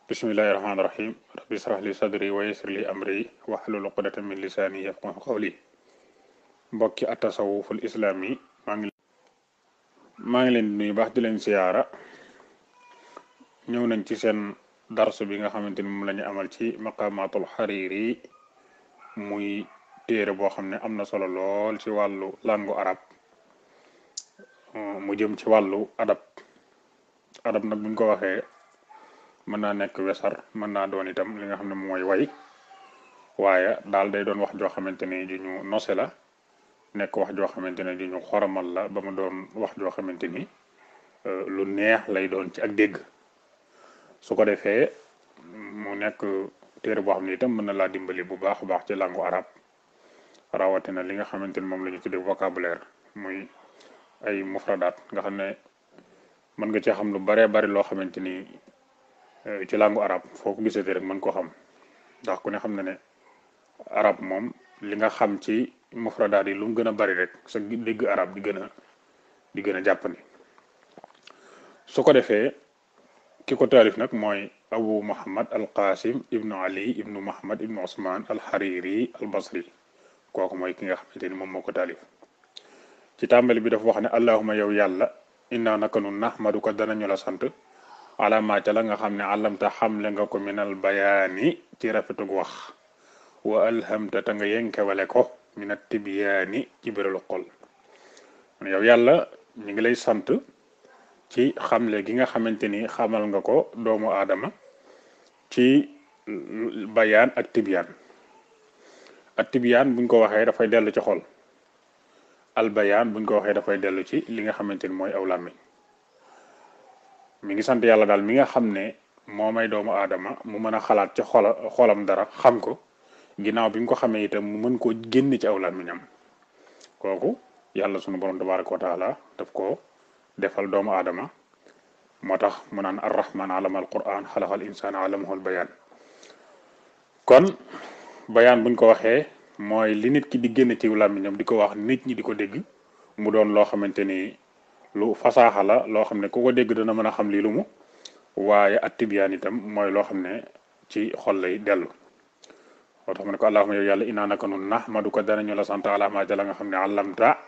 bismillahi rahmaani rahim rabbi israh li sadri wa yassir li amri wahlul uqdatan min lisaani yafqahu qawli mbokki atasawuful islaam yi maa ngi leen di nuyu baax di leen siyaara. ñëw nañ ci seen darsu bi nga xamante ni moom la ñu amal ci maqamatul xariri muy téere boo xam ne am na solo lool ci wàllu langu arab mu jëm ci wàllu adab nag buñ ko waxee mën naa nekk wesar mën naa doon itam li nga xam ne mooy way waaye daal day doon wax joo xamante ne ju ñu nose la nekk wax joo xamante ne ju ñu xoromal la ba mu doon wax joo xamante ni lu neex lay doon ci ak dégg. su ko defee mu nekk téere boo xam ne itam mën na laa dimbali bu baax a baax ci langu arab rawatina li nga xamante ni moom la ñu tuddee vocabulaire muy ay mufradaat nga xam ne mën nga cee xam lu baree bari loo xamante ni ci langu arab foo ko gisee rek mën koo xam ndax ku ne xam na ne arab moom li nga xam ci mufradaat yi lu mu gën a bari rek sa dégg arab di gën a jàppandi. su ko defee ki ko taalif nag mooy abu muhammad al qasim ibnu ali ibnu muhammad ibnu usman al hariri al basri kooku mooy ki nga xamante ni moom moo ko taalif. ci tàmbali bi dafa wax ne allahuma yow yàlla inna naka nun nahmadu ko danañu la sant alama ca la nga xam ne alamta xamle nga ko minal bayaani ci rafetug wax wa alhamta ta nga yenkewale ko minat tibyaani ci béralu xol. yow yàlla ñu ngi lay sant ci xamle gi nga xamante ni xamal nga ko doomu aadama ci bayaan ak tibyaan buñ ko waxee dafay dellu ci xol, al bayaan buñ ko waxee dafay dellu ci li nga xamante ni mooy aw làmmiñ. mi ngi sant yàlla daal mi nga xam ne moo may doomu aadama mu mën a xalaat ci xolam dara xam ko ginnaaw bi mu ko xamee itam mu mën koo génn ci aw làmmiñam. kooku yàlla sunu borom tabaraka wa taala daf ko defal doomu aadama moo tax mu naan arrahman allama al quran xalaqal insana allamahul bayaan. kon bayaan buñ ko waxee mooy li nit ki di génn ci làmmiñam di ko wax nit ñi di ko dégg mu doon loo xamante ni lu fasaaxa la loo xam ne ku ko dégg dana mën a xam lii lu mu waaye at tibyaan itam mooy loo xam ne ci xol lay dellu. moo tax mu ne ko allahuma yow yàlla inaa naka nun nahmadu ko danañu la sant alama ja la nga xam ne àllamta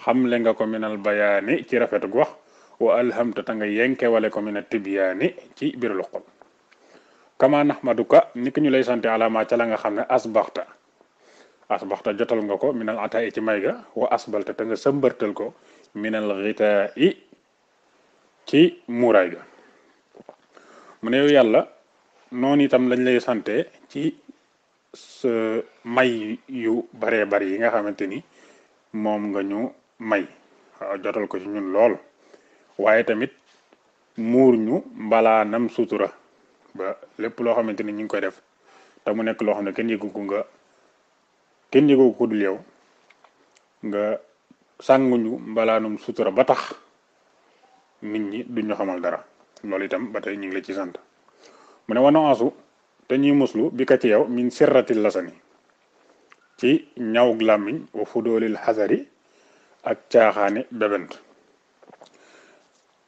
xamle nga ko minal bayaani ci rafetug wax wa alhamta ta nga yenkewale ko minal tibyaani ci biralu xol. kama nahmaduka ni ki ñu lay sante alama ca la nga xam ne asbaxta jotal nga ko minal ataa ci may ga wa asbalta ta nga sëmbërtal ko minal xitaa ci muuraay ga. mu ne yow yàlla noonu itam lañ lay sante ci sa may yu baree bari yi nga xamante ni moom nga ñu may jotal ko ci ñun lool waaye tamit muur ñu mbalaanam sutura ba lépp loo xamante ni ñu ngi koy def te mu nekk loo xam ne kenn yëgu ko dul yow nga sànguñu mbalaanum sutura ba tax nit ñi duñu xamal dara. loolu itam ba tey ñu ngi la ci sant. mu ne wana asu te ñuy muslu bi ka ci yow min sirratil lasani ci ñawug làmmiñ wa fudoolil xasari ak caaxaane bebent.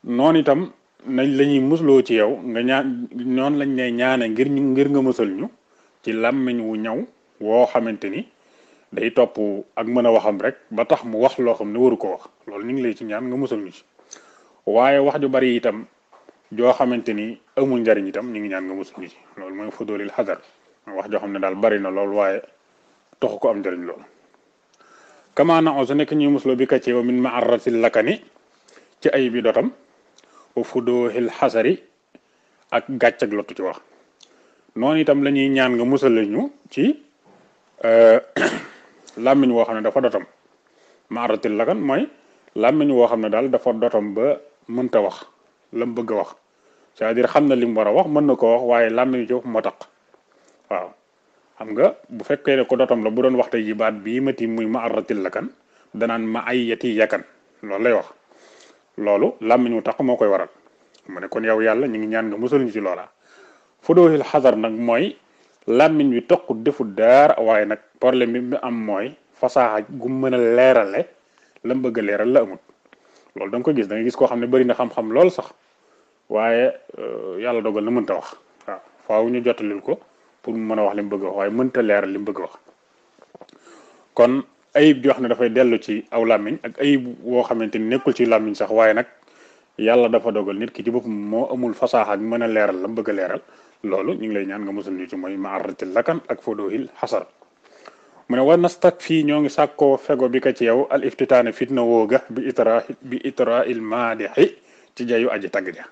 noonu itam nañ la ñuy musloo ci yow nga ñaan noonu lañ ne ñaane ngir nga musal ñu ci làmmiñ wu ñaw woo xamante ni day topp ak mën a waxam rek ba tax mu wax loo xam ne waru ko wax. loolu ñu ngi lay ci ñaan nga musal ñu ci waaye wax ju bari itam joo xamante ni amul njariñ itam ñu ngi ñaan nga musul ñu ci. loolu mooy fudoolil xasar wax joo xam ne daal bari na lool waaye taxu ko am njariñ loolu. kamaana on su nekk ñuy musloo bi kacce wa min maarratil lakani ci ay bi dotam wa fudoohil xasari ak gàcc ak lottu ci wax. noonu itam la ñuy ñaan nga musal ñu ci làmmiñ woo xam ne dafa dotam. maarratil lakan mooy làmmiñ woo xam ne daal dafa dotam ba mënta wax la mu bëgg a wax c'est-à-dire xam na li mu war a wax mën na ko wax waaye làmmiñ ci moo tax. waaw xam nga bu fekkee ne ko dotam la bu doon wax tey ji baat bii mati muy ma arratil lakan danaan ma ay yati yakan loolu lay wax. loolu làmmiñ wu tax moo koy waral. mu ne kon yow yàlla ñu ngi ñaan nga musal ñu ci loola. fudoohil xasar nag mooy làmmiñ wi toqut defut daara waaye nag problème bi mu am mooy fasaaxa gu mën a leerale la mu bëgg a leeral la amut. loolu da nga ko gis da nga gis koo xam ne bari na xam-xam lool sax waaye yàlla dogal na mënta wax waaw faaw ñu jottalil ko pour mu mën a wax li mu bëgg a wax waaye mënta leeral li mu bëgg a wax kon ayib joo xam ne dafay dellu ci aw làmmiñ ak ayib woo xamante ni nekkul ci làmmiñ sax waaye nag yàlla dafa dogal nit ki ci boppam moo amul fasaaxa ak mën a leeral la mu bëgg a leeral loolu ñu ngi lay ñaan nga musul ñu ci mooy maaratil lakan ak fodohil xasar mu ne war nastak fii ñoo ngi sàkkoo fego bi ka ci yow al iftitaane fitna wooga bi itra il maadixi ci jayu aji tagg ja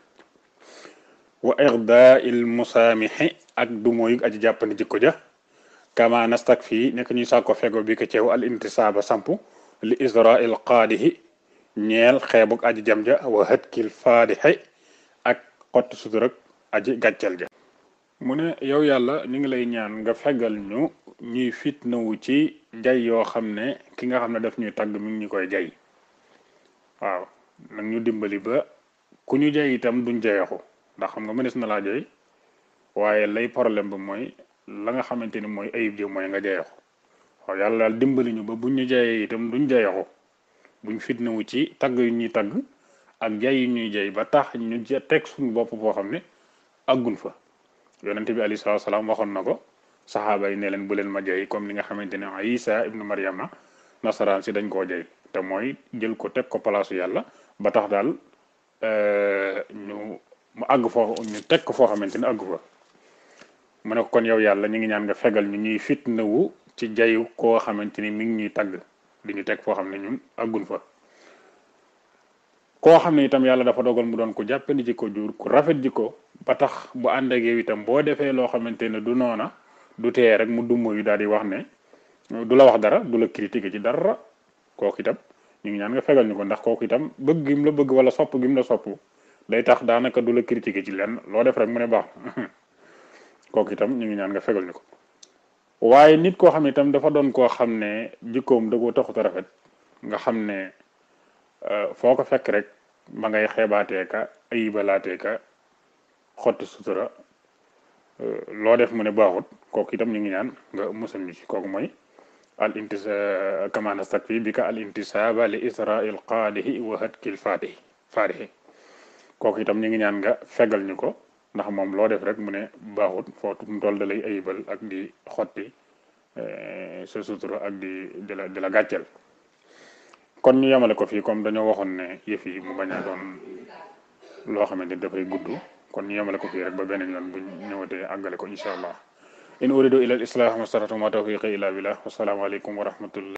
wa irda il musaamixi ak du mooyu aji jàppandi jikko ja kama nastak fii nekk ñuy sàkkoo fego bi ka ci yow al intisaaba sampu li isra il qaadixi ñeel xeebug aji jam ja wa hëtkil faadixi ak xott suturak aji gàccel ja mu ne yow yàlla ñu ngi lay ñaan nga fegal ñu ñuy fitnawu ci jay yoo xam ne ki nga xam ne daf ñuy tagg mi ngi ñu koy jay waaw nag ñu dimbali ba ku ñu jay itam duñ jayaxu ndax xam nga mënees na laa jay waaye lay problème ba mooy la nga xamante ni mooy ayib ji mooy nga jayaxu waaw yàlla daal dimbali ñu ba buñ ñu jayee itam duñ jayaxu buñ fitnawu ci tagg yu ñuy tagg ak jay yu ñuy jay ba tax ñu teg suñu bopp foo xam ne àggun fa yonente bi alayhi salaatu salaam waxoon na ko saxaaba yi ne leen bu leen ma jay comme li nga xamante ne Isa ibnu Maryama nasaraan si dañ koo jay te mooy jël ko teg ko palaasu yàlla ba tax daal mu àgg foo ñu teg ko foo xamante ne àggu fa mu ne ko kon yow yàlla ñu ngi ñaan nga fegal ñu ñuy fitnawu ci jayu koo xamante ni mi ngi ñuy tagg di ñu teg foo xam ne ñun àggun fa koo xam ne itam yàlla dafa dogal mu doon ko jàppandi jikko jur ku rafet jikko ba tax bu ànd ak yow itam boo defee loo xamante ne du noona du tee rek mu dummo yu daal di wax ne du la wax dara du la critiquer ci dara kooku itam ñu ngi ñaan nga fegal ñu ko ndax kooku itam bëgg gim la bëgg wala sopp gim la sopp day tax daanaka du la critiquer ci lenn loo def rek mu ne baax kooku itam ñu ngi ñaan nga fegal ñu ko waaye nit koo xam ne itam dafa doon koo xam ne jikkoom da koo taxut a rafet nga xam ne foo ko fekk rek ma ngay xeebaatee ka ayibalaatee ka xotti sutura loo def mu ne baaxut kooku itam ñu ngi ñaan nga musal ñu ci kooku mooy al intisa kama nastakfi bi ka al intisaba li israil qaadihi wa hatkil faadihi kooku itam ñu ngi ñaan nga fegal ñu ko ndax moom loo def rek mu ne baaxut foo mu toll da lay ayibal ak di xotti sa sutura ak di la gàcceel kon ñu yemale ko fii comme dañoo waxoon ne yëf yi mu bañ a doon loo xamante ni dafay gudd kon ñu yemale ko fii rek ba beneen yoon buñ ñëwatee àggale ko incha allah in uridu ila al islah ma stata'tu ma tawfiqi illa billah wasalaamu aleykum wa rahmatullah